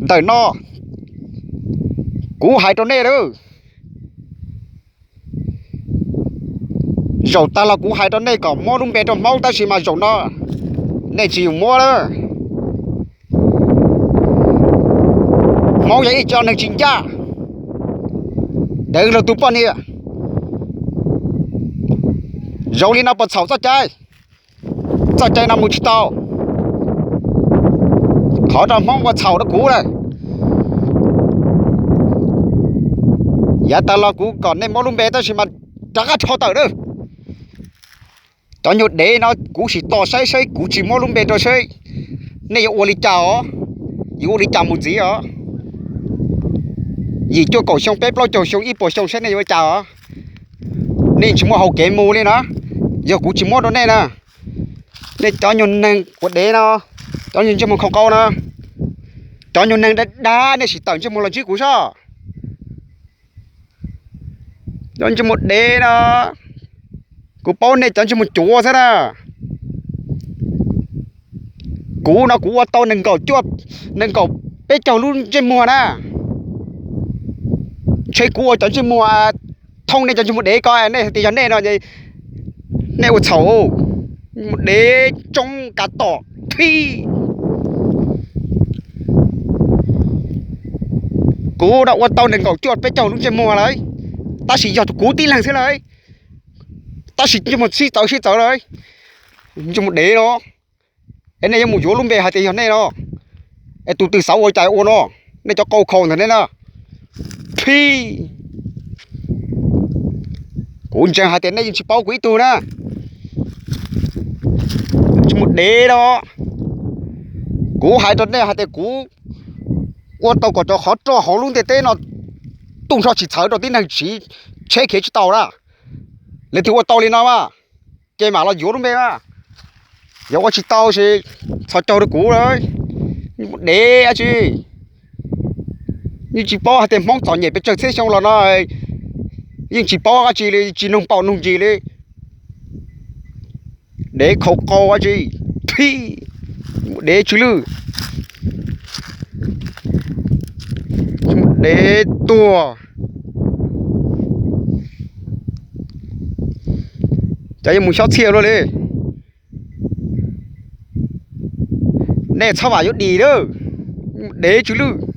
Tawm no, kuv hais rau nej lawm, zaum tag los kuv hais rau nej kom muab lub npe rau Hmoob tab sis mas zaum no nej tsis yus muab lawm. Hmoob yog ib co neeg tsis ncaj, deev luag tus poj niam. Zoo li no puas txhaum txoj cai? Txoj cai no mus tsis tau. Thov rau Hmoob ua txhaum rau kuv lawm. Yav tas los kuv kom nej muab lub npe tab sis mas rov qab rho tawm lawm. Cov nyuag dev no kuv sim tos saib saib kuv tsis muab lub npe rau saib nej yuav ua li cas os. Yuav ua li cas mus ntxiv os? Yim cuaj kaum xyoo, peb plaub caug xyoo, ib puas xyoo saib nej yuav ua cas os. Nej tsis muaj hau kev mus li na, yog kuv tsis muab rau nej na. Nej cov nyuag neeg quav dev no, cov nyuag ntsej muag khaus qau no, cov nyuag neeg dag dag nej sim tawm ntsej muag los ntsib kuv soj. Cov ntsej muag dev no, kuv paub nej cov ntsej muag cuav xwb na. Kuv no kuv ua tau nees nkaum cuaj, nees nkaum peb caug lub ntsej muag na. Ntshe kuv ua cov ntsej muag thooj nej cov ntsej muag dev ko, nej hais tias yog nej no, nej ua txhaum, dev tsoob kav tom phij. Kuv no ua tau nees nkaum cuaj peb caug lub ntsej muag lawm, tab sis yog kuv tib leeg xwb lawm, tab sis ntsej muag sib txawv sib txawv lawm. Ntsej muag dev no, es nej yuav mus yuav lub npe hais tias yog nej no, es tus twg xav ua cas ua no, nej cov qau khau ntawm nej na. Phij, kuv ntseeg hais tias nej yeej tsis paub kuv ib tug na. Ntsej muag dev no, kuv hais rau nej hais tias kuv ua tau kom cov qhov roj hauv lub ntiaj teb no tuaj nrho tsis txhawv rau tib neeg tsiv tsheb khiav tsis tau na. Leej twg ua tau li no mas, ces mam los yuav lub npe mas. Yog ua tsis tau ces txhos caug rau kuv lawm. Dev dab tsi, yeej tsis paub hais tias Hmoob txom nyem pes tsawg txhiab xyoo los no, yeej tsis paub dab tsi li, tsis noog paum noog ntsis li. Dev khau qau dab tsi, phij, dev tsw lwj, dev tuag. Cov yuav mus xyob txhiaj luaj li. Nej txhob vam yuav dim lawm, dev tsw lwj.